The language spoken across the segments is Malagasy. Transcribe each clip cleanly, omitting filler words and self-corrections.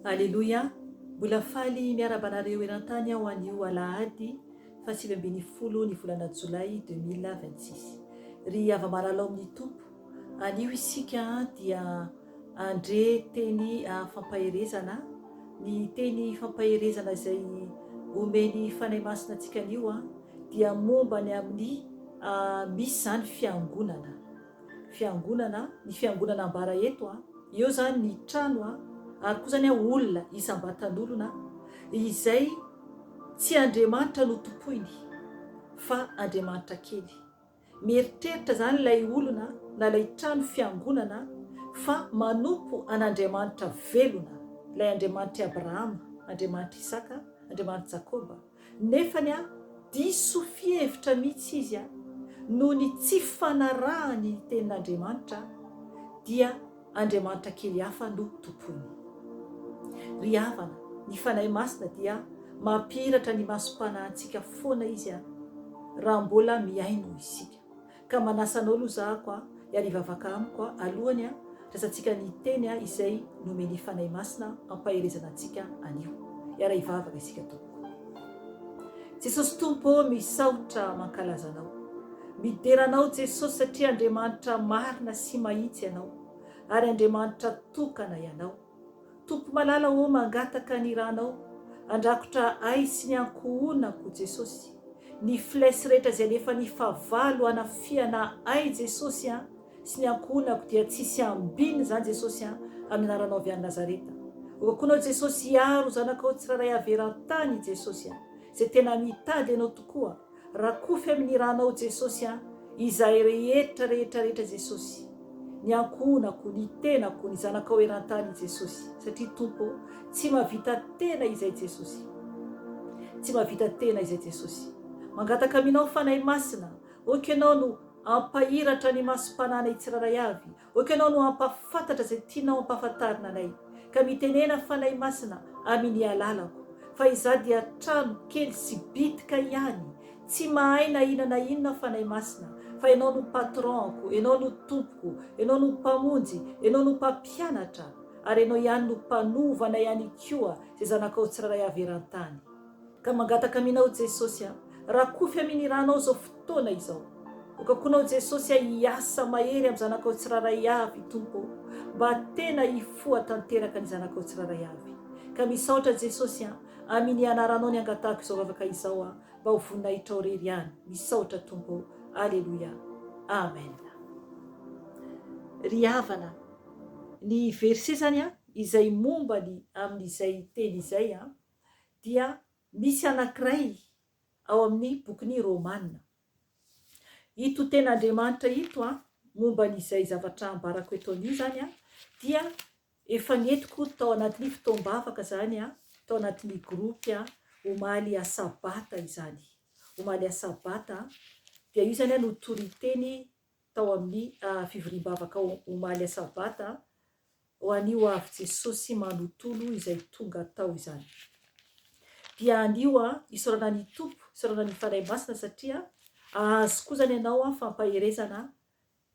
Aleloia! Mbola faly miarahaba anareo eran-tany aho anio alahady faha 19 ny volana jolay 2026. Ry hava-malalao amin'ny Tompo, anio isika dia handre teny fampaherezana, ny teny fampaherezana izay omen'ny Fanahy Masina antsika anio dia momba ny amin'ny misy izany fiangonana. Fiangonana, ny fiangonana ambara eto an, eo izany ny trano an, ary koa izany an olona isam-batan'olona izay tsy Andriamanitra no tompoiny fa Andriamanitra kely. Mieritreritra izany ilay olona na ilay trano fiangonana fa manompo an'Andriamanitra velona, ilay Andriamanitr'i Abrahama, Andriamanitr'i Isaka, Andriamanitr'i Jakoba. Nefany an, diso fihevitra mihitsy izy an, noho ny tsy fanarahany ny tenin'Andriamanitra dia Andriamanitra kely hafa no tompoiny. Ry havana, ny Fanahy Masina dia mampihiratra ny masom-panahintsika foana Izy an, raha mbola mihaino isika. Ka manasa anao aloha zahako a, hiara hivavaka amiko a, alohany a, rasantsika ny teny a izay nomen'ny Fanahy Masina hampaherezana antsika anio. Hiara hivavaka isika tompoko. Jesosy Tompo ô misaotra mankalaza Anao. Midera Anao Jesosy satria Andriamanitra marina sy mahitsy Ianao ary Andriamanitra tokana Ianao. Tompo malala ô mangataka ny ranao andrakotra ahy sy ny ankohonako Jesosy, ny fles rehetra izay alefan'ny fahavalo hanafihana ahy Jesosy an sy ny ankohonako dia tsisy ambiny izany Jesosy an amin'ny anaranao avy any Nazareta Okakonao Jesosy hiaro zanakao tsirairay avy eran-tany Jesosy an izay tena mitady anao tokoa Rakofy amin ny ranao Jesosy a, izahay rehetra rehetra rehetra Jesosy, ny ankohonako, ny tenako, ny zanakao erantany Jesosy, satria Tompo ô, tsy mahavita tena izay Jesosy, tsy mahavita tena izay Jesosy. Mangataka aminao Fanahy Masina, ok Ianao no ampahiratra ny masom-pananay tsirairay avy, Ok ianao no hampafantatra izay tianao hampafantarina anay, ka mitenena Fanahy Masina amin ny alalako, fa izaho dia trano kely sy bitika ihany, tsy mahay na inona na inona aho Fanahy Masina, fa ianao no patron-ko, ianao no tompoko, ianao no mpamonjy, ianao no mpampianatra, ary ianao ihany no mpanova anay ihany koa izay zanakao tsirairay avy eran-tany. Ka mangataka aminao Jesosy a, rakofy amin ny ranao zao fotoana izao. Okakonao Jesosy a hiasa mahery am zanakao tsiraray avy Tompo o, mba tena hifoha tanteraka ny zanakao tsiraray avy. Ka misaotra Jesosy a, amin ny anaranao ny angatahako izao vavaka izao a, mba ho voninahitrao rery ihany. Misaotra Tompo o. Aleloia. Amen. Ry havana, ny verset zany a, izay momba ny amin'izay teny izay a, dia misy anankiray ao amin'ny bokin'ny Romana. Ito tenin'Andriamanitra ito an, momba an'izay zavatra ambarako eto anio izany an, dia efa nentiko tao anatin'ny fotoam-bavaka izany an, tao anatin'ny groupe an, omaly asabata izany. Omaly asabata, dia io izany an no toriteny tao amin'ny fivoriam-bavaka omaly asabata, Ho anio avy Jesosy manotolo izay tonga tao izany. Dia anio an, isaorana ny Tompo, isaorana ny Fanahy Masina satria ahazo koa izany ianao an fampaherezana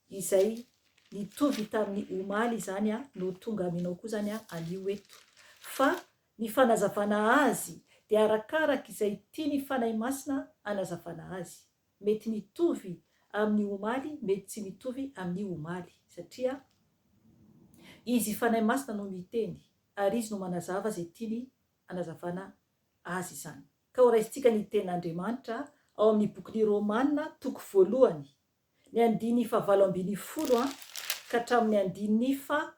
izay nitovy tamin'ny omaly izany an no tonga aminao koa izany an anio eto. Fa ny fanazavana azy dia arakaraka izay tian'ny Fanahy Masina hanazavana azy. Mety mitovy amin'ny omaly, mety tsy mitovy amin'ny omaly, satria Izy Fanahy Masina no miteny, ary Izy no manazava izay tiany hanazavana azy izany. Ka ho raisintsika ny Tenin'Andriamanitra ao amin'ny bokin'ny Romana toko voalohany, ny andininy fahavalo ambinifolo ka hatramin'ny andininy faha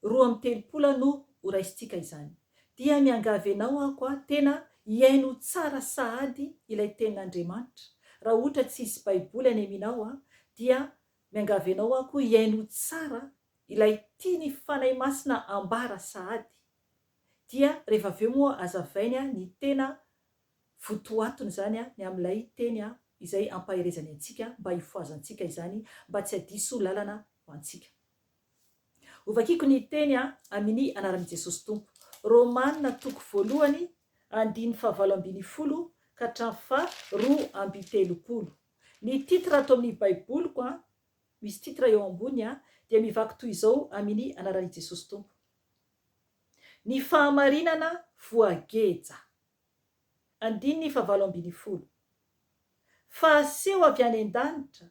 32 no ho raisintsika izany. Dia miangavy anao aho koa tena hihaino tsara sahady ilay tenin'Andriamanitra. Raha ohatra tsisy baiboly any aminao dia miangavy anao aho koa hihaino tsara ilay tian'ny Fanahy Masina ambara sahady. Dia rehefa avy eo moa azavainy ny tena votoatony izany ny amin'ilay teny izay ampaherezany antsika mba hifohazantsika izany mba tsy hadiso lalana ho antsika. Hovakiko ny teny amini anaran'i Jesosy Tompo. Romana toko voalohany andininy fahavalo ambinifolo ka hatramin'ny faha 32. Ny titre ato amin'ny baiboliko an, misy titre eo ambony an, dia mivaky toy izao amini anaran'i Jesosy Tompo. Ny fahamarinana voageja. Andininy fahavalo ambinifolo. Fa aseho avy any an-danitra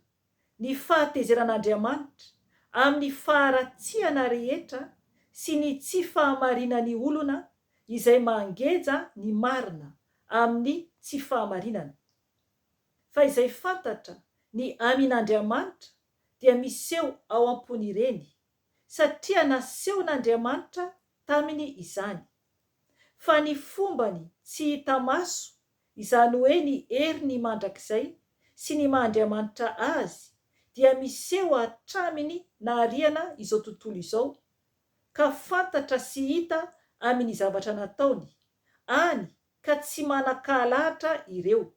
ny fahatezeran'Andriamanitra amin'ny faharatsiana rehetra sy ny tsy fahamarinan'ny olona izay mangeja ny marina amin'ny tsy fahamarinana. Fa izay fantatra ny amin'Andriamanitra dia miseho ao am-pon'ireny, satria nasehon'Andriamanitra taminy izany. Fa ny fombany tsy hita maso, izany hoe ny heriny mandrakizay sy ny maha Andriamanitra Azy, dia miseho hatraminy nahariana izao tontolo izao, ka fantatra sy hita aminy zavatra nataony, any ka tsy manan-kahalahatra ireo.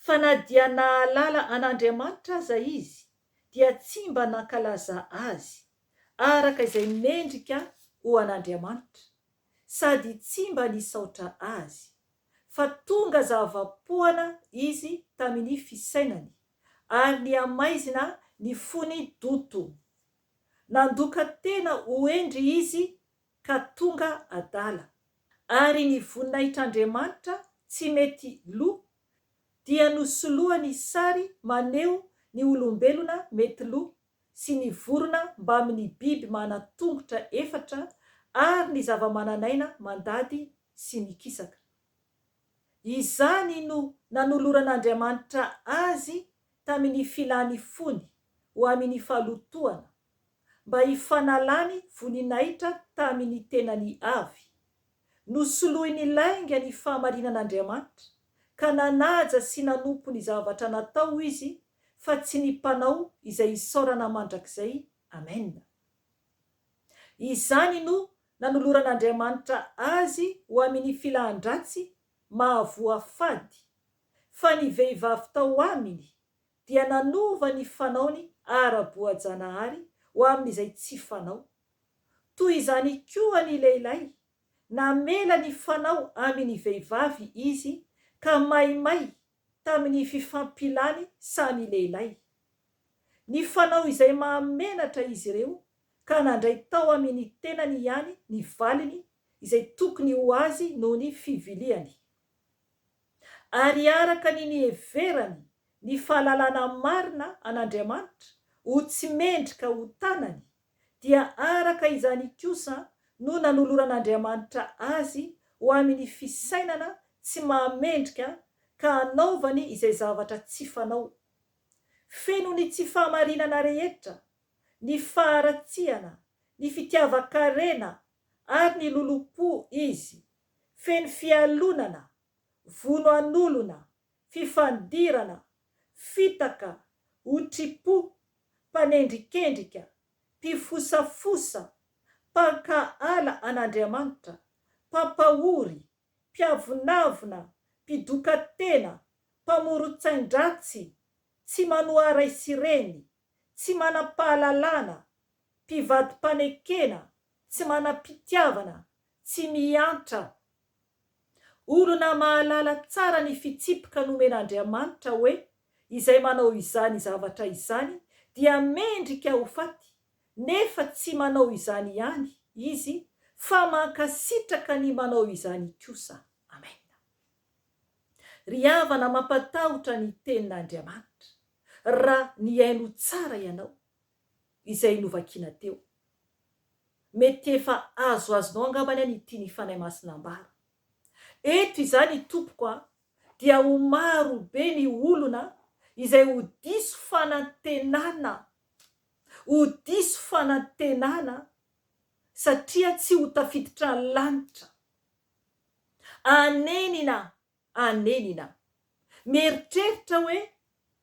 Fa na dia nahalala an'Andriamanitra aza izy, dia tsy mba nankalaza Azy, araka izay mendrika ho an'Andriamanitra, sady tsy mba nisaotra Azy, fa tonga zava-poana izy tamin'ny fisainany, ary nihamaizina ny fony donto. Nandoka tena ho hendry izy ka tonga adala. Ary ny voninahitr'Andriamanitra tsy mety lo dia nosoloany sary maneho ny olombelona mety lo sy ny vorona mbamin'ny biby manan-tongotra efatra ary ny zava-manan'aina mandady sy mikisaka. Izany no nanoloran'Andriamanitra azy tamin'ny filàny fony ho amin'ny fahalotoana, mba hifanalany voninahitra tamin'ny tenany avy. Nosoloiny lainga ny fahamarinan'Andriamanitra, ka nanaja sy nanompo ny zavatra natao izy fa tsy ny mpanao izay isaorana mandrakizay. Amen. Izany no nanoloran'Andriamanitra azy ho amin'ny filahan-dratsy mahavoafady, fa ny vehivavy tao aminy dia nanova ny fanaony ara-boajanahary ho amin'izay tsy fanao. Toy izany koa ny lehilahy, namela ny fanao amin'ny vehivavy izy ka maimay tamin'ny fifampilany samy lehilahy. Nifanao izay mahamenatra izy ireo ka nandray tao amin'ny tenany ihany ny valiny izay tokony ho azy noho ny fiviliany. Ary araka ny niheverany ny fahalalana marina an'Andriamanitra ho tsy mendrika ho tanany, dia araka izany kosa no nanoloran'Andriamanitra azy ho amin'ny fisainana tsy mahamendrika ka hanaovany izay zavatra tsy fanao. Feno ny tsy fahamarinana rehetra, ny faharatsiana, ny fitiavan-karena ary ny lolompo izy. Feno fialonana, vono an'olona, fifandirana, fitaka, otripo, mpanendrikendrika, mpifosafosa, mpankahala an'Andriamanitra, mpampahory, mpiavonavona, mpidoka tena, mpamoron-tsain-dratsy, tsy manoa ray sy reny, tsy manam-pahalalana, mpivadi-panekena, tsy manam-pitiavana, tsy miantra. Olona mahalala tsara ny fitsipika nomen'Andriamanitra hoe izay manao izany zavatra izany dia mendrika ho faty, nefa tsy manao izany ihany izy fa mankasitraka ny manao izany kosa. Amen. Ry havana mampatahotra ny tenin'Andriamanitra raha nihaino tsara ianao izay novakiana teo. Mety efa azoazonao angambany an ity ny Fanahy Masina ambara. Eto izany tompoko a, dia ho maro be ny olona izay ho diso fanantenana, ho diso fanantenana satria tsy ho tafiditra lanitra. Anenina, anenina. Mieritreritra hoe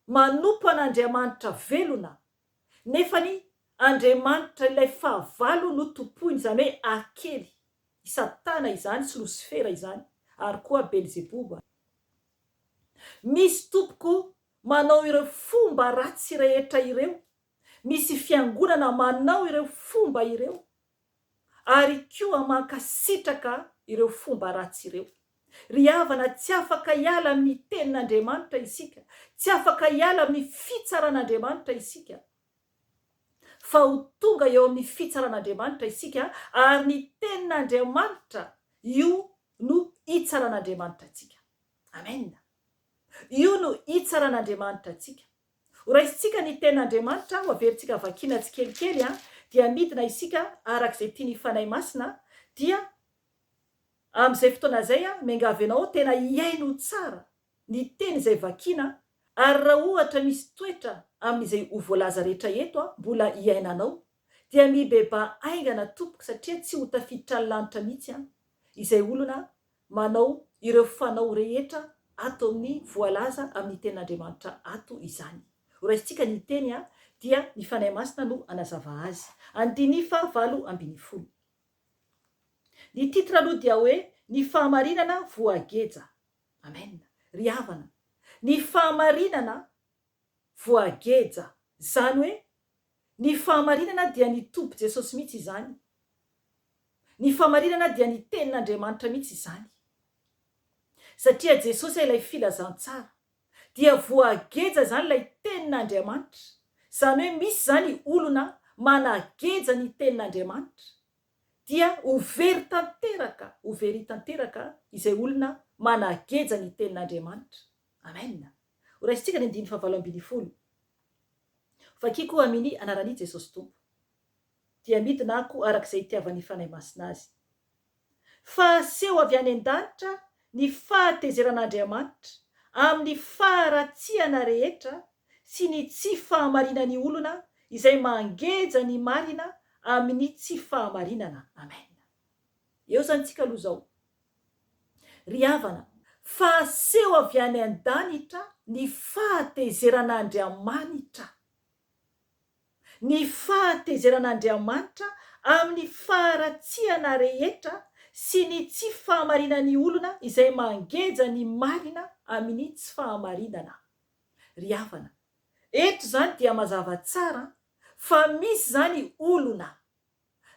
manompo an'Andriamanitra velona, nefany Andriamanitra ilay fahavalo no tompoiny, izany hoe akely, i Satana izany sy Losifera izany ary koa Belzeboba. Misy tompoko manao ireo fomba ratsy rehetra ireo, misy fiangonana manao ireo fomba ireo ary koa mankasitraka ireo fomba ratsy ireo. Ry havana, tsy afaka hiala amin'ny tenin'Andriamanitra isika, tsy afaka hiala amin'ny fitsaran'Andriamanitra isika. Fa ho tonga eo amin'ny fitsaran'Andriamanitra isika ary ny tenin'Andriamanitra io no hitsaran'Andriamanitra antsika. Amen. Io no hitsaran'Andriamanitra antsika. Ho raisintsika ny tenin'Andriamanitra, ho averintsika vakiana tsikelikely, dia midina isika araka izay tian'ny Fanahy Masina, dia amin'izay fotoana izay miangavy anao tena hihaino tsara ny teny izay vakiana, ary raha ohatra misy toetra amin'izay ho voalaza rehetra eto mbola hiainanao, dia mibebaha haingana tompoko satria tsy ho tafiditra ny lanitra mihitsy izay olona manao ireo fanao rehetra ato amin'ny voalaza amin'ny tenin'Andriamanitra ato izany. Ho raisintsika ny teny dia ny Fanahy Masina no hanazava azy. Andininy faha 18. Ny titre aloha dia hoe Ny fahamarinana voageja. Amen. Ry havana, ny fahamarinana voageja. Izany hoe ny fahamarinana dia ny Tompo Jesosy mihitsy izany. Ny fahamarinana dia ny Tenin'Andriamanitra mihitsy izany. Satria Jesosy ilay filazantsara. Dia voageja izany ilay Tenin'Andriamanitra. Izany hoe misy izany olona manageja ny Tenin'Andriamanitra. Dia ho very tanteraka, ho very tanteraka izay olona manageja ny Tenin'Andriamanitra. Amen. Ho raisintsika ny andininy fahavalo ambinifolo. Vakiko aminy anaran'i Jesosy Tompo. Dia midina ako araka izay itiavan'ny Fanahy Masina azy. Fa aseho avy any an-danitra ny fahatezeran'Andriamanitra amin'ny faharatsiana rehetra sy ny tsy fahamarinan'ny olona izay mangeja ny marina amin'ny tsy fahamarinana. Amen. Eo izany tsika aloha izao. Ry havana, fa aseho avy any an-danitra ny fahatezeran'Andriamanitra. Ny fahatezeran'Andriamanitra amin'ny faharatsiana rehetra sy ny tsy fahamarinan'ny olona izay mangeja ny marina amin'ny tsy fahamarinana. Ry havana, eto izany dia mazava tsara fa misy izany olona,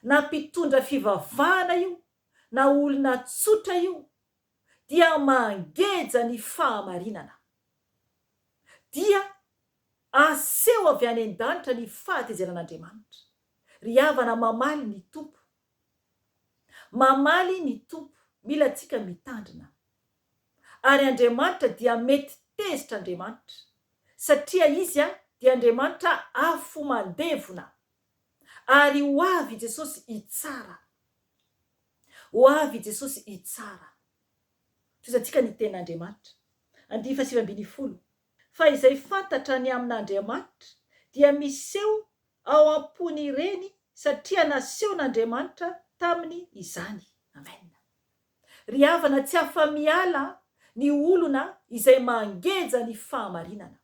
na mpitondra fivavahana io na olona tsotra io, dia mangeja ny fahamarinana. Dia aseho avy any an-danitra ny fahatezeran'Andriamanitra. Ry havana mamaly ny Tompo. Mamaly ny Tompo. Mila antsika mitandrina. Ary Andriamanitra dia mety tezitra Andriamanitra. Satria Izy dia Andriamanitra afo mandevona. Ary ho avy i Jesosy hitsara. Ho avy i Jesosy hitsara. Tohizantsika ny tenin'Andriamanitra. Andiany faha-19. Fa izay fantatra ny amin'Andriamanitra dia miseho ao am-pon'ireny satria nasehon'Andriamanitra taminy izany. Amen. Ry havana tsy afa-miala ny olona izay mangeja ny fahamarinana.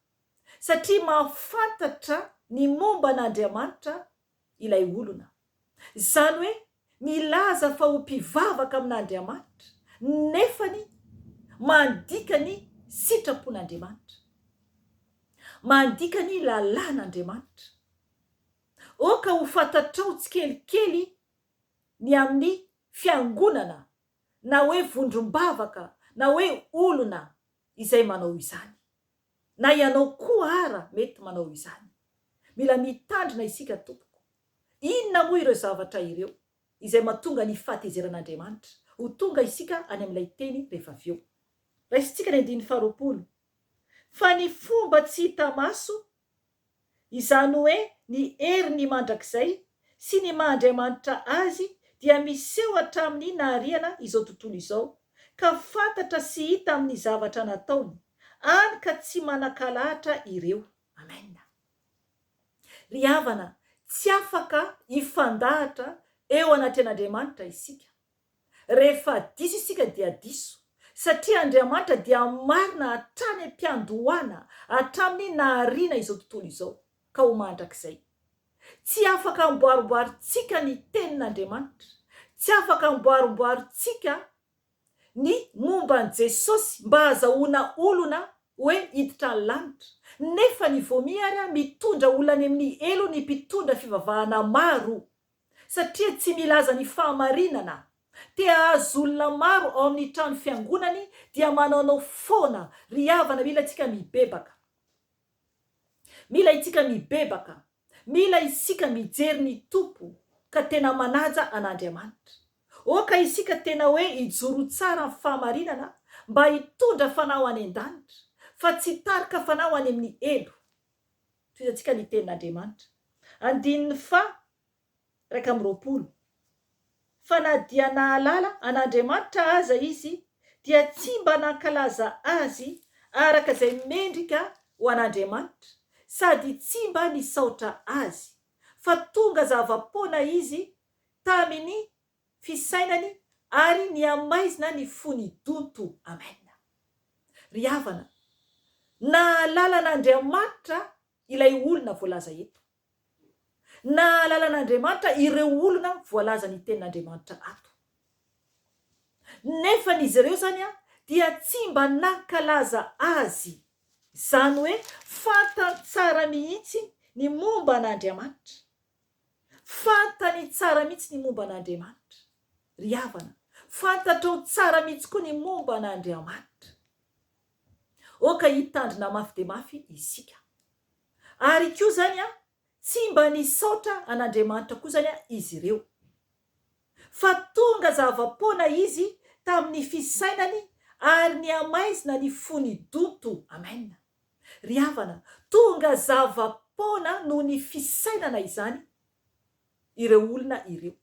Satria mahafantatra ny momba an'Andriamanitra ilay olona. Izany hoe milaza fa ho mpivavaka amin'Andriamanitra, nefany mandika ny sitrapon'Andriamanitra. Mandika ny lalàn'Andriamanitra. Aoka ho fantatrao tsikelikely ny amin'ny fiangonana na hoe vondrom-bavaka na hoe olona izay manao izany. Na ianao koa ara mety manao izany. Mila mitandrina isika tompoko. Inona moa ireo zavatra ireo izay mahatonga ny fahatezeran'Andriamanitra? Ho tonga isika any amin'ilay teny rehefa avy eo. Raisintsika ny andininy faharoapolo. Fa ny fomba tsy hita maso Izany hoe ny heriny mandrakizay sy ny maha Andriamanitra Azy dia miseho hatramin'ny nahariana izao tontolo izao, ka fantatra sy hita amin'ny zavatra nataony, hany ka tsy manan-kalahatra ireo. Amen. Ry havana, tsy afaka hifandahatra eo anatrehan'Andriamanitra isika. Rehefa diso isika dia diso, satria Andriamanitra dia marina hatrany am-piandohana, hatramin'ny nahariana izao tontolo izao, ka ho mandrakizay. Tsy afaka amboarimboarintsika ny Tenin'Andriamanitra, tsy afaka amboarimboarintsika ny momba an'i Jesosy mba hazahoana olona hoe hiditra ny lanitra, nefa ny vomi ary mitondra olona any amin'ny helo ny mpitondra fivavahana maro. satria tsy milaza ny fahamarinana. Te hahazo olona maro ao amin'ny trano fiangonany dia manaonao foana. Ry havana mila tsika mibebaka. Mila itsika mibebaka. Mila isika mijery ny Tompo ka tena manaja an'Andriamanitra. Oka isika tena hoe hijoro tsara amin'ny fahamarinana mba hitondra fanahy ho any an-danitra fa tsy hitarika fanahy ho any amin'ny helo. Tohizantsika ny tenin'Andriamanitra. Andininy faha 21. Fa na dia nahalala an'Andriamanitra aza izy dia tsy mba nankalaza Azy araka izay mendrika ho an'Andriamanitra sady tsy mba nisaotra Azy, fa tonga zava-poana izy tamin'ny fisainany ary nihamaizina ny fony donto. Amen. Ry havana, nahalala an'Andriamanitra ilay olona voalaza eto. Nahalala an'Andriamanitra ireo olona voalazan'ny Tenin'Andriamanitra ato. Nefany izy ireo izany dia tsy mba nankalaza Azy. Izany hoe fantany tsara mihitsy ny momba an'Andriamanitra. Fantany tsara mihitsy ny momba an'Andriamanitra. Ry havana, fantatrao tsara mihitsy koa ny momba an'Andriamanitra. Aoka hitandrina mafy dia mafy isika. Ary koa izany an, tsy mba nisaotra an'Andriamanitra koa izany an izy ireo. Fa tonga zava-poana izy tamin'ny fisainany ary nihamaizina ny fony donto. Amen. Ry havana, tonga zava-poana noho ny fisainana izany ireo olona ireo.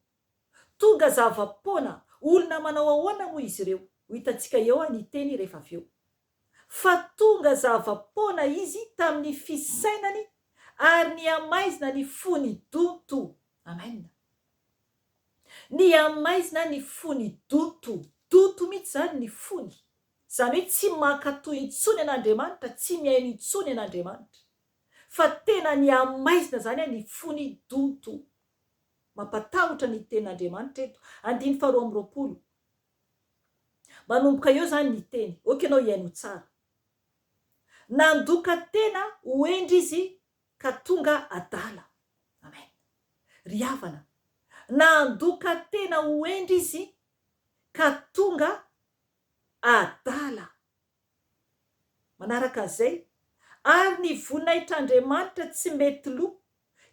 Tonga zava-poana, olona manao ahoana moa izy ireo? Ho hitantsika eo ny teny rehefa avy eo. Fa tonga zava-poana izy tamin'ny fisainany ary nihamaizina ny fony donto. Amen. Nihamaizina ny fony donto. Donto mihitsy izany ny fony. Izany hoe tsy mankatò intsony an'Andriamanitra, tsy mihaino intsony an'Andriamanitra. Fa tena nihamaizina izany ny fony donto. Mampatahotra ny tenin'Andriamanitra eto. Andininy faharoa amby 20. Manomboka eo izany ny teny. Ok ianao hihaino tsara. Nandoka tena ho hendry izy ka tonga adala. Amen. Ry havana, nandoka tena ho hendry izy ka tonga adala. Manaraka an'izay, ary ny voninahitr'Andriamanitra tsy mety lo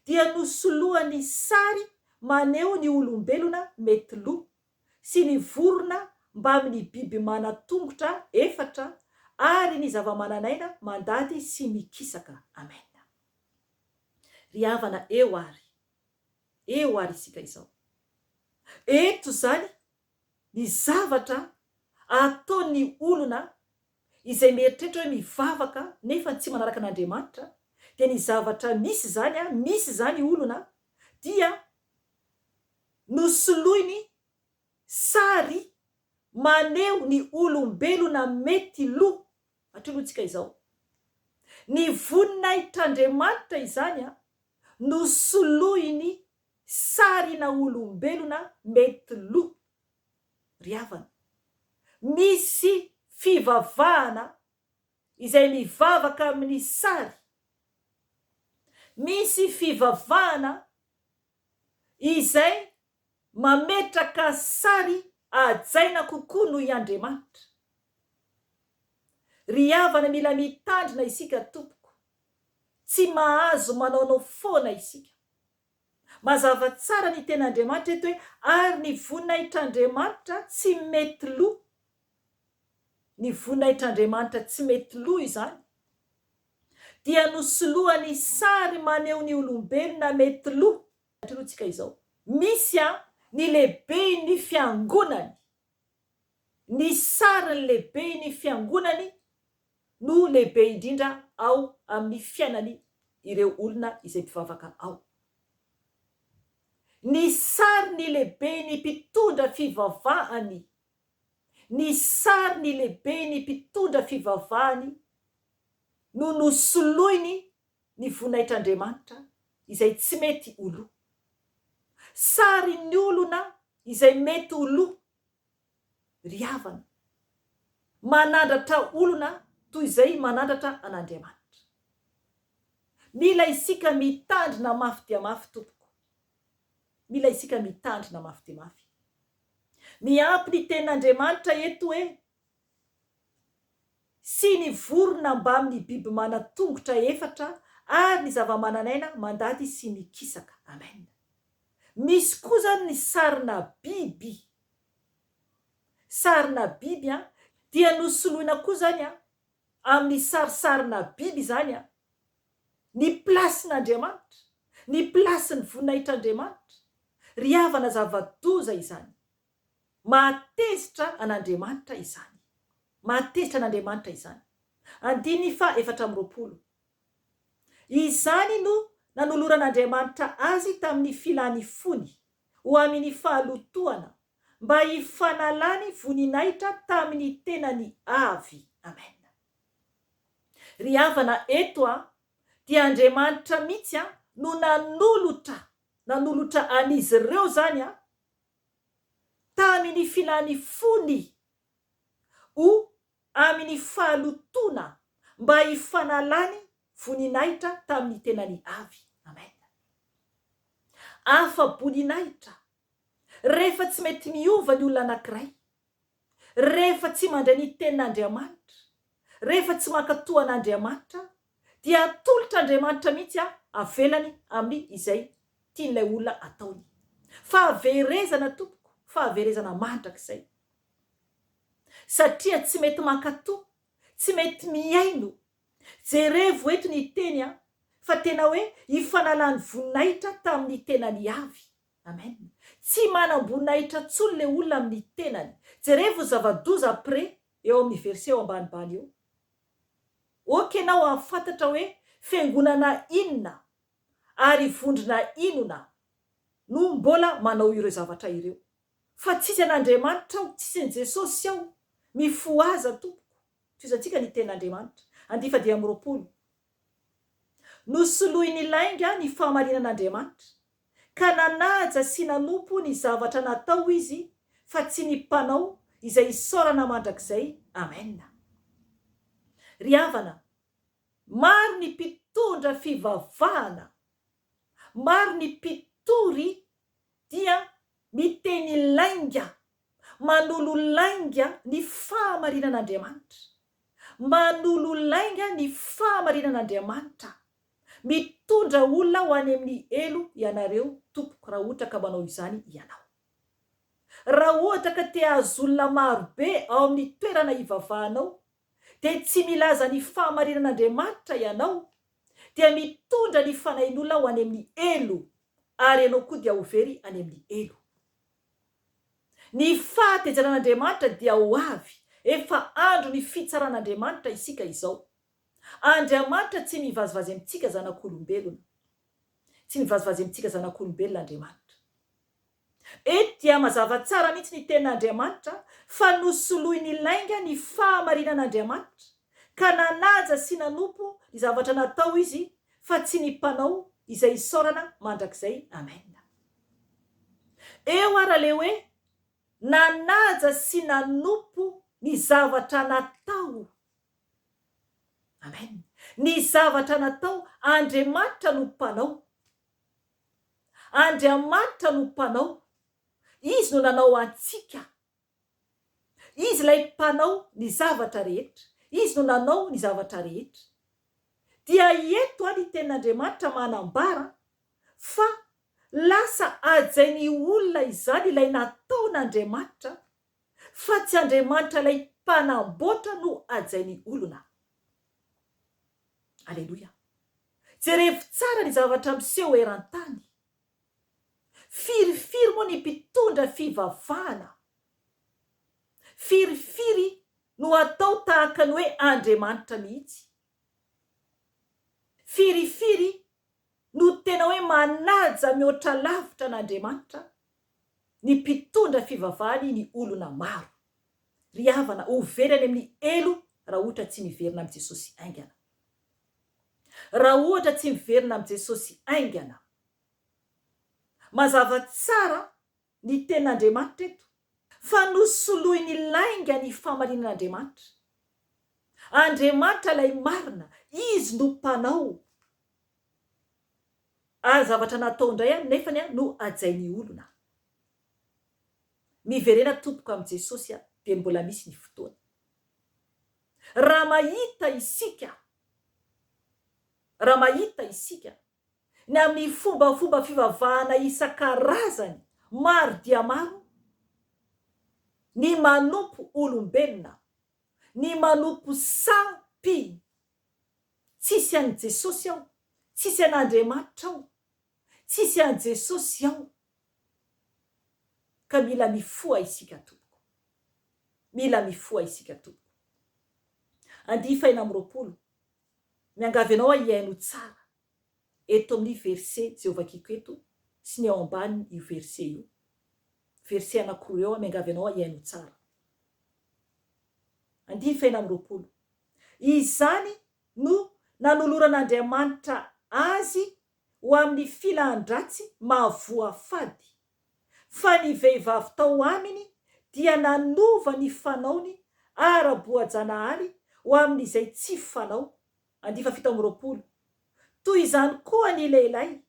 dia nosoloany sary maneho ny olombelona mety lo sy ny vorona mbamin'ny biby manan-tongotra efatra ary ny zava-manan'aina mandady sy mikisaka. Amen. Ry havana eo ary, eo ary isika izao. Eto izany ny zavatra ataon'ny olona izay mieritreritra hoe mivavaka nefa tsy manaraka an'Andriamanitra dia ny zavatra misy izany an, misy izany olona dia nosoloiny sary maneho ny olombelona mety lo hatreo aloha tsika izao. Ny voninahitr'Andriamanitra izany an nosoloiny sarina olombelona mety lo ry havana. Misy fivavahana izay mivavaka amin'ny sary. Misy fivavahana izay mametraka sary hajaina kokoa noho i Andriamanitra. Ry havana mila mitandrina isika tompoko. Tsy mahazo manaonao foana isika. Mazava tsara ny tenin'Andriamanitra eto hoe ary ny voninahitr'Andriamanitra tsy mety lo. Ny voninahitr'Andriamanitra tsy mety lo izany dia nosoloany sary maneho ny olombelona mety lo. Hatreo tsika izao. Misy an ny lehiben'ny fiangonany. Ny sarin'ny lehiben'ny fiangonany no lehibe indrindra ao amin'ny fiainany ireo olona izay mpivavaka ao. Ny sarin'ny lehiben'ny mpitondra fivavahany, ny sarin'ny lehiben'ny mpitondra fivavahany no nosoloiny ny voninahitr'Andriamanitra izay tsy mety ho lo. Sarin'ny olona izay mety ho lo ry havana, manandratra olona toy izay manandratra an'Andriamanitra. Mila isika mitandrina mafy dia mafy tompoko. Mila isika mitandrina mafy dia mafy. Miampy ny tenin'Andriamanitra eto hoe, sy ny vorona mbamin'ny biby manan-tongotra efatra ary ny zava-manan'aina mandady sy mikisaka. Amen. Misy koa zany ny sarina biby. Sarina biby an, dia nosoloina koa zany an, amin'ny sarisarina biby izany an, ny place-n'Andriamanitra, ny place-n'ny voninahitr'Andriamanitra. Ry havana zava-doza izany. Mahatezitra an'Andriamanitra izany. Mahatezitra an'Andriamanitra izany. Andininy faha 24. Izany no nanoloran'Andriamanitra azy tamin'ny filan'ny fony, ho amin'ny fahalotoana, mba hifanalany voninahitra tamin'ny tenany avy. Amen. Ry havana, eto dia Andriamanitra mihitsy no nanolotra, nanolotra an'izy ireo izany tamin'ny filan'ny fony ho amin'ny fahalotoana mba hifanalany voninahitra tamin'ny tenany avy. Amen. Afa-boninahitra rehefa tsy mety miova ny olona anankiray, rehefa tsy mandray ny tenin'Andriamanitra, rehefa tsy mankatò an'Andriamanitra, dia atolotr'Andriamanitra mihitsy avelany amin'ny izay tian'ilay olona ataony. Fahaverezana tompoko, fahaverezana mandrakizay. Satria tsy mety mankatò, tsy mety mihaino. Jerevo eto ny teny an, fa tena hoe hifanalany voninahitra tamin'ny tenany avy. Amen. Tsy manam-boninahitra intsony le olona amin'ny tenany. Jerevo ny zava-doza après eo amin'ny verset eo ambanibany eo. Ok enao hahafantatra hoe fiangonana inona ary vondrona inona no mbola manao ireo zavatra ireo. Fa tsisy an'Andriamanitra ao, tsisy an'i Jesosy ao. Mifohaza tompoko. Tohizantsika ny tenin'Andriamanitra. Andihy faha-25. Nosoloin'ny lainga ny fahamarinan'Andriamanitra, ka nanaja sy nanompo ny zavatra natao izy fa tsy ny mpanao izay isaorana mandrakizay. Amen. Ry havana, maro ny mpitondra fivavahana, maro ny mpitory dia miteny lainga, manolo lainga ny fahamarinan'Andriamanitra, manolo lainga ny fahamarinan'Andriamanitra, mitondra olona ho any amin'ny helo ianareo tompoko raha ohatra ka manao izany ianao. Raha ohatra ka te hahazo olona maro be ao amin'ny toerana ivavahanao dia tsy milaza ny fahamarinan'Andriamanitra ianao dia mitondra ny fanahin'olona ho any amin'ny helo ary ianao koa dia ho very any amin'ny helo. Ny fahatezeran'Andriamanitra dia ho avy, efa andro ny fitsaran'Andriamanitra isika izao. Andriamanitra tsy mivazivazy amintsika zanak'olombelona. Tsy mivazivazy amintsika zanak'olombelona Andriamanitra. Eto dia mazava tsara mihitsy ny tenin'Andriamanitra fa nosoloiny lainga ny fahamarinan'Andriamanitra, ka nanaja sy nanompo ny zavatra natao izy fa tsy ny mpanao izay isaorana mandrakizay. Amen. Eo ara le hoe nanaja sy nanompo ny zavatra natao. Amen. Ny zavatra natao, Andriamanitra no mpanao. Andriamanitra no mpanao. Izy no nanao antsika. Izy ilay mpanao ny zavatra rehetra. Izy no nanao ny zavatra rehetra. Dia eto ny tenin'Andriamanitra manambara fa lasa hajain'ny olona izany ilay nataon'Andriamanitra fa tsy Andriamanitra ilay mpanamboatra no hajain'ny olona. Aleloia. Jerevo tsara ny zavatra miseho eran-tany. Firifiry moa ny mpitondra fivavahana? Firifiry no atao tahaka ny hoe Andriamanitra mihitsy? Firifiry no tena hoe manaja mihoatra lavitra an'Andriamanitra ny mpitondra fivavahany ny olona maro? Ry havana, ho very any amin'ny helo raha ohatra tsy miverina amin'i Jesosy haingana. Raha ohatra tsy miverina amin'i Jesosy haingana. Mazava tsara ny tenin'Andriamanitra eto fa nosoloiny lainga ny fahamarinan'Andriamanitra. Andriamanitra ilay marina, Izy no mpanao. Ary zavatra natao indray nefany no hajain'ny olona. Miverena tompoko amin'i Jesosy dia mbola misy ny fotoana. Raha mahita isika. Raha mahita isika ny amin'ny fombafomba fivavahana isan-karazany maro dia maro, ny manompo olombelona, ny manompo sampy, tsisy an'i Jesosy ao, tsisy an'Andriamanitra ao, tsisy an'i Jesosy ao, ka mila mifoha isika tompoko, mila mifoha isika tompoko. Andihy fahenina 26, Miangavy anao aho hihaino tsara eto amin'ny verset izay hovakiko eto sy ny ao ambanin io verset io. Verset anankiroa eo aho miangavy anao aho hihaino tsara. Andininy fahenina amby 20. Izany no nanoloran'Andriamanitra azy ho amin'ny filan-dratsy mahavoafady Fa ny vehivavy tao aminy dia nanova ny fanaony ara-boajanahary ho amin'izay tsy fanao, and. 27. Toy izany koa ny lehilahy,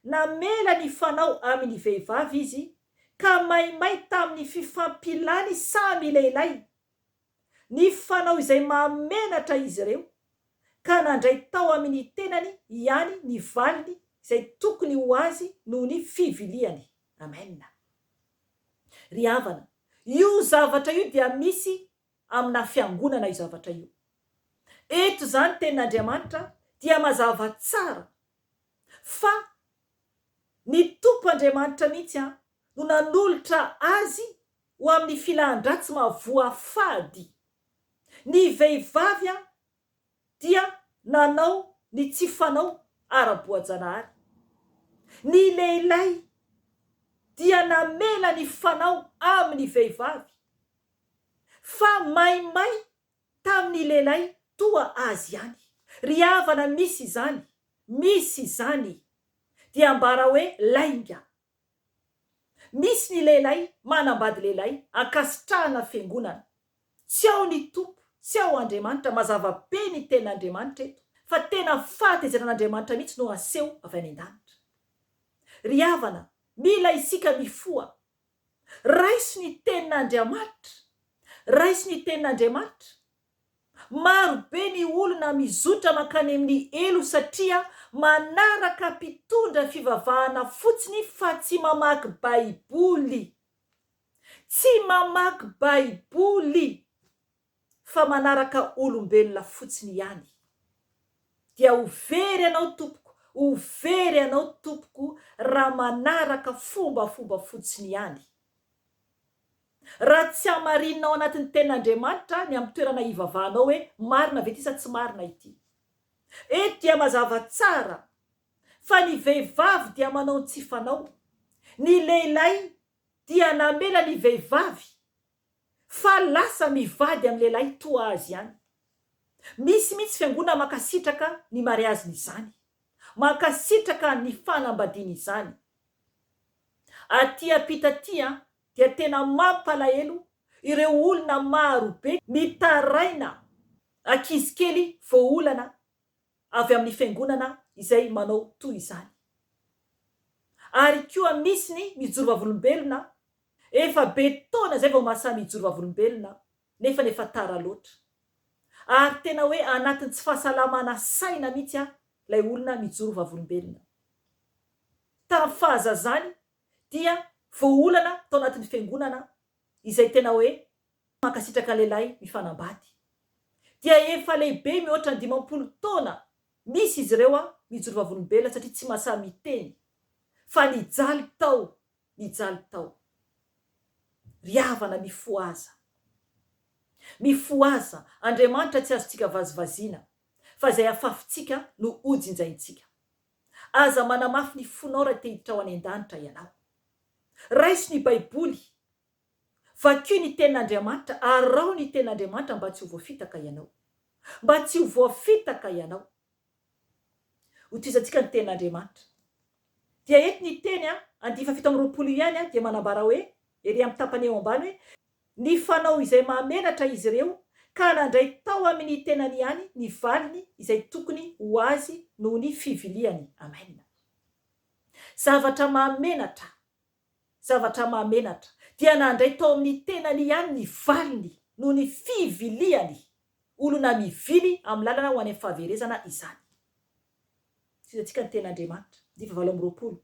namela ny fanao amin'ny vehivavy izy ka maimay tamin'ny fifampilany samy lehilahy, ny fanao izay mahamenatra izy ireo, ka nandray tao amin' ny tenany ihany ny valiny izay tokony ho azy noho ny fiviliany. Amen. Ry havana, io zavatra io dia misy amina fiangonana io zavatra io. Eto izany tenin'Andriamanitra dia mazava tsara fa ny Tompo Andriamanitra mihitsy no nanolotra azy ho amin'ny filahan-dratsy mahavoafady. Ny vehivavy dia nanao ny tsy fanao ara-boajanahary. Ny lehilahy dia namela ny fanao amin'ny vehivavy, fa maimay tamin'ny lehilahy toa azy ihany. Ry havana misy izany, misy izany, dia ambara hoe lainga. Misy ny lehilahy manambady lehilahy ankasitrahana fiangonana. Tsy ao ny Tompo, tsy ao Andriamanitra, mazava be ny tenin'Andriamanitra eto fa tena fahatezeran'Andriamanitra mihitsy no aseho avy any an-danitra. Ry havana, mila isika mifoha. Raiso ny tenin'Andriamanitra, raiso ny tenin'Andriamanitra. Maro be ny olona mizotra mankany amin'ny helo satria manaraka mpitondra fivavahana fotsiny fa tsy mamaky baiboly. Tsy mamaky baiboly fa manaraka olombelona fotsiny ihany. Dia ho very ianao tompoko, ho very ianao tompoko raha manaraka fombafomba fotsiny ihany. Raha tsy hamarinina ao anatin'ny Tenin'Andriamanitra ny amin'ny toerana hivavahanao hoe marina ve ity sa tsy marina ity. Eto dia mazava tsara fa ny vehivavy dia manao ny tsy fanao, ny lehilahy dia namela ny vehivavy fa lasa mivady amin'ny lehilahy toa azy ihany. Misy mihitsy fiangonana mankasitraka ny mariaziny izany, mankasitraka ny fanambadiany izany. Aty ampita aty an, dia tena mampalahelo ireo olona maro be mitaraina ankizy kely voaolana avy amin'ny fiangonana izay manao toy izany. Ary koa misy ny mijoro vavolombelona efa be taona izay vao mahasahy mijoro vavolombelona nefany efa tara loatra. Ary tena hoe anatin'ny tsy fahasalamana saina mihitsy an ilay olona mijoro vavolombelona. Tamin'ny fahazazany dia voaolana tao anatin'ny fiangonana izay tena hoe mankasitraka lehilahy mifanambady. Dia efa lehibe mihoatra ny 50 taona misy izy ireo an mijoro vavolombelona satria tsy mahasahy miteny fa nijaly tao nijaly tao. Ry havana mifohaza. Mifohaza, Andriamanitra tsy azontsika vazivaziana fa izay afafintsika no hojinjaintsika. Aza manamafy ny fonao raha te hiditra ho any an-danitra ianao. Raiso ny Baiboly, vakio ny Tenin'Andriamanitra, araho ny Tenin'Andriamanitra mba tsy ho voafitaka ianao. Mba tsy ho voafitaka ianao. Hotohizantsika ny Tenin'Andriamanitra. Dia eto ny teny andiany faha 27 ihany dia manambara hoe, ery amin'ny tapany eo ambany hoe, Ny fanao izay mahamenatra izy ireo ka nandray tao amin' ny tenany ihany ny valiny izay tokony ho azy noho ny fiviliany. Amen. Zavatra mahamenatra, zavatra mahamenatra, dia nandray tao amin' ny tenany ihany ny valiny noho ny fiviliany, olona mivily amin'ny lalana ho any amin'ny fahaverezana izany. Tohizantsika ny tenin'Andriamanitra. Andininy fahavalo amby 20.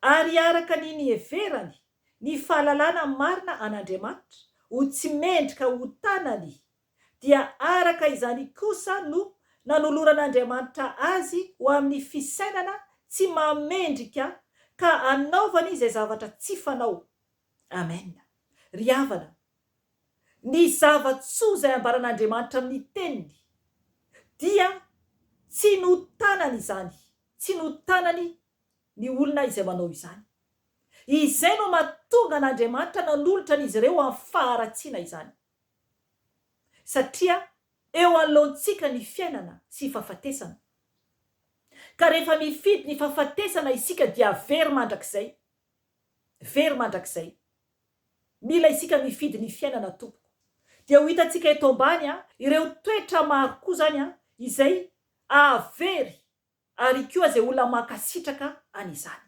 Ary araka ny niheverany ny fahalalana marina an'Andriamanitra ho tsy mendrika ho tanany, dia araka izany kosa no nanoloran'Andriamanitra azy ho amin'ny fisainana tsy mahamendrika ka hanaovany izay zavatra tsy fanao. Amen. Ry havana, ny zava-tsoa izay ambaran'Andriamanitra amin'ny Teniny dia tsy notanany izany, tsy notanany ny olona izay manao izany. Izay no mahatonga an'Andriamanitra nanolotra an'izy ireo amin'ny faharatsiana izany. Satria eo anoloantsika ny fiainana sy fahafatesana. Ka rehefa mifidy ny fahafatesana isika dia very mandrakizay. Very mandrakizay. Mila isika mifidy ny fiainana tompoko. Dia ho hitantsika eto ambany ireo toetra maro koa izany izay ahavery ary koa izay olona mankasitraka an'izany.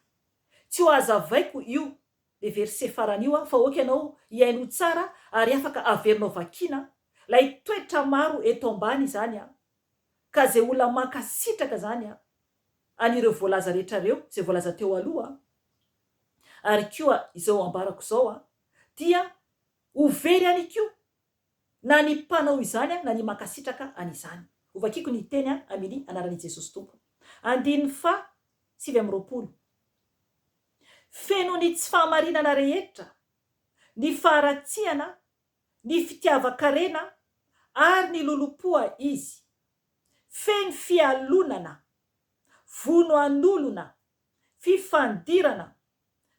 Tsy ho hazavaiko io le verset farany io fa ok ianao hihaino tsara ary afaka averinao vakiana lay toetra maro eto ambany izany ka izay olona mankasitraka izany an'ireo voalaza rehetra ireo izay voalaza teo aloha ary koa izao ambarako izao dia ho very ihany koa na ny mpanao izany na ny mankasitraka an'izany. Hovakiko ny teny aminy anaran'i Jesosy Tompo. Andininy faha 29. Feno ny tsy fahamarinana rehetra, ny faharatsiana, ny fitiavan-karena ary ny lolompoa izy. Feno fialonana, vono an'olona, fifandirana,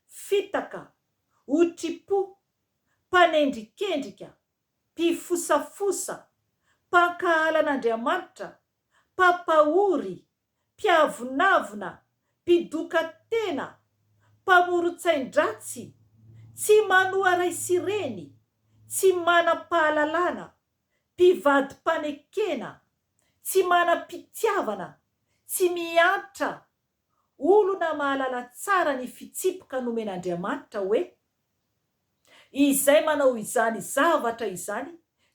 fitaka, otripo, mpanendrikendrika, mpifosafosa, mpankahala an'Andriamanitra, mpampahory, mpiavonavona, mpidoka tena, mpamoron-tsain-dratsy, tsy manoa ray sy reny, tsy manam-pahalalana, mpivadi-panekena, tsy manam-pitiavana, tsy miantra, olona mahalala tsara ny fitsipika nomen'Andriamanitra hoe, Izay manao izany zavatra izany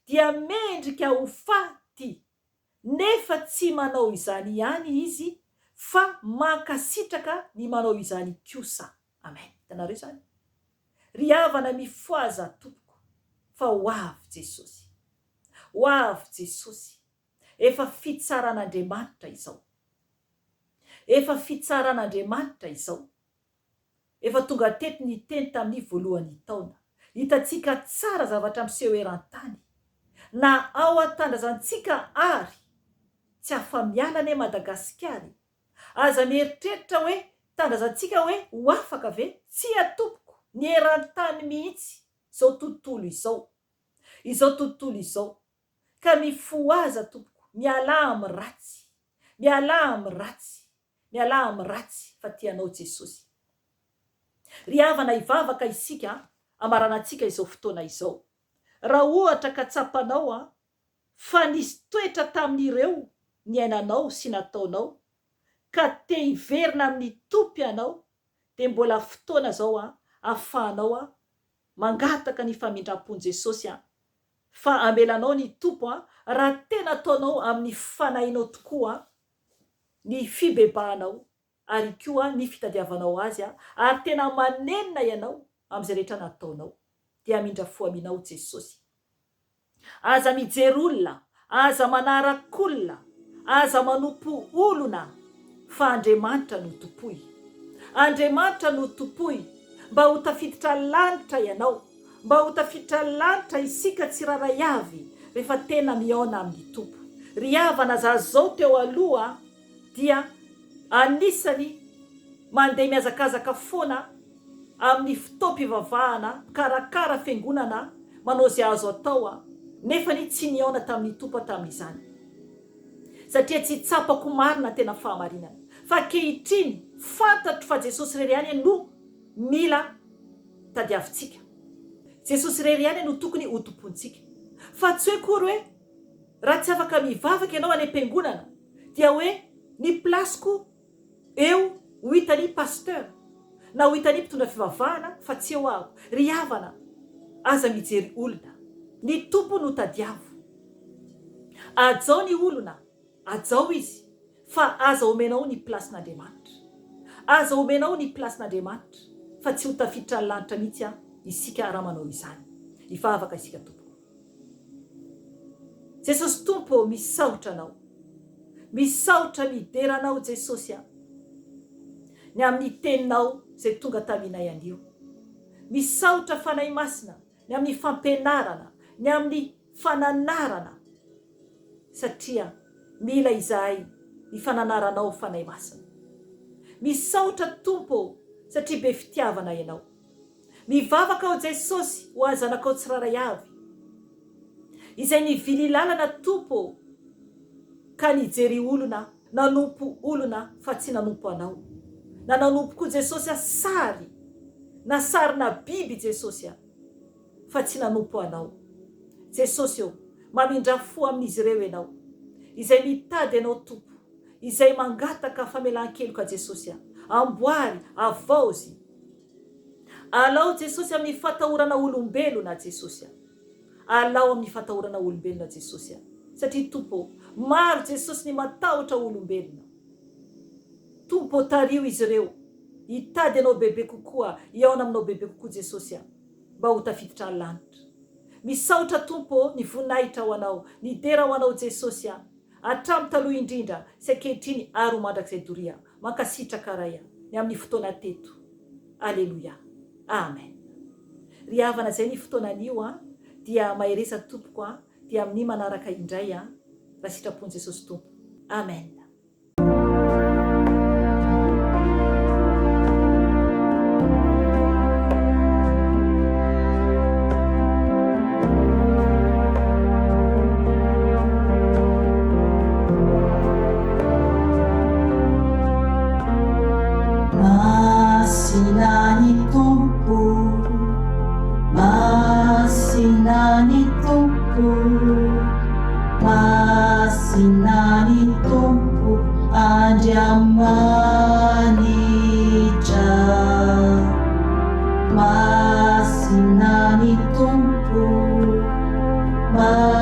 dia mendrika ho faty, nefa tsy manao izany ihany izy fa mankasitraka ny manao izany kosa. Amen. Hitanareo izany? Ry havana mifohaza tompoko fa ho avy Jesosy. Ho avy Jesosy. Efa fitsaran'Andriamanitra izao. Efa fitsaran'Andriamanitra izao. Efa tonga teto ny teny tamin'ny voalohan'ny taona. Hitantsika tsara zavatra miseho eran-tany. Na ao an-tandrazantsika ary. Tsy afa-miala anie Madagasikara e. Aza mieritreritra hoe tandrazantsika hoe ho afaka ve? Tsia tompoko, ny eran-tany mihitsy, izao tontolo izao. Izao tontolo izao. Ka mifohaza tompoko, mialà amin'ny ratsy. Mialà amin'ny ratsy. Mialà amin'ny ratsy fa tia anao Jesosy. Ry havana hivavaka isika hamaranantsika izao fotoana izao. Raha ohatra ka tsapanao an fa nisy toetra tamin'ireo niainanao sy nataonao ka te hiverina amin'ny Tompo ianao dia mbola fotoana izao an ahafahanao an mangataka ny famindram-pon'i Jesosy an fa amelanao ny Tompo an raha tena ataonao amin'ny fanahinao tokoa an ny fibebahanao ary koa ny fitadiavanao Azy ary tena manenina ianao amin'izay rehetra nataonao dia hamindra fo aminao Jesosy. Aza mijery olona, aza manarak'olona, aza manompo olona fa Andriamanitra no tompoy. Andriamanitra no tompoy mba ho tafiditra lanitra ianao. Mba ho tafiditra lanitra isika tsirairay avy rehefa tena mihaona amin'ny Tompo. Ry havana za zao teo aloha dia anisany mandeha mihazakazaka foana amin'ny fotoam-pivavahana, mpikarakara fiangonana, manao izay azo atao nefany tsy nihaona tamin'ny Tompo aho tamin'izany satria tsy tsapako marina ny tena fahamarinana fa ankehitriny fantatro fa Jesosy irery ihany no mila tadiavintsika. Jesosy irery ihany no tokony ho tompointsika. Fa tsy hoe akory hoe raha tsy afaka mivavaka ianao any am-piangonana dia hoe ny place-ko eo ho hitan'ny pasteur na ho hitan'ny mpitondra fivavahana fa tsy eo aho. Ry havana, aza mijery olona. Ny Tompo no tadiavo. Hajao ny olona, hajao izy. Fa aza omenao ny place-n'Andriamanitra. Aza omenao ny place-n'Andriamanitra fa tsy ho tafiditra ny lanitra mihitsy an isika raha manao izany. Hivavaka isika tompoko. Jesosy Tompo ô misaotra Anao. Misaotra midera Anao Jesosy a. Ny amin'ny teninao izay tonga taminay anio. Misaotra Fanahy Masina ny amin'ny fampianarana, ny amin'ny fananarana satria mila izahay ny fananaranao Fanahy Masina. Misaotra Tompo ô satria be fitiavana Ianao. Mivavaka aho Jesosy ho an'ny zanakao tsirairay avy izay nivily lalana Tompo ô ka nijery olona nanompo olona fa tsy nanompo Anao na nanompo koa Jesosy a sary na sarina biby Jesosy a fa tsy nanompo Anao. Jesosy ô, mamindrà fo amin'izy ireo Ianao. Izay mitady Anao Tompo, izay mangataka famelan-keloka Jesosy a, amboary, avaozy. Alao Jesosy amin'ny fatahorana olombelona Jesosy a. Alao amin'ny fatahorana olombelona Jesosy a. Satria Tompo ô, maro Jesosy ny matahotra olombelona. Tompo ô, tariho izy ireo hitady Anao bebe kokoa, hihaona aminao bebe kokoa Jesosy a. Mba ho tafiditra any lanitra. Misaotra Tompo ô, ny voninahitra ho Anao, ny dera ho Anao Jesosy a! Hatramin'ny taloha indrindra sy ankehitriny ary ho mandrakizay doria. Mankasitraka Ray a, ny amin'ny fotoana teto. Aleloia. Amen. Ry havana izay ny fotoana anio a, dia mahereza tompoko a, dia amin'ny manaraka indray a, raha sitrapon'i Jesosy Tompo. Amen. Masina ny Tompo, Masina ny Tompo, Masina ny Tompo Andriamanitra. Masina ny Tompo, Masina.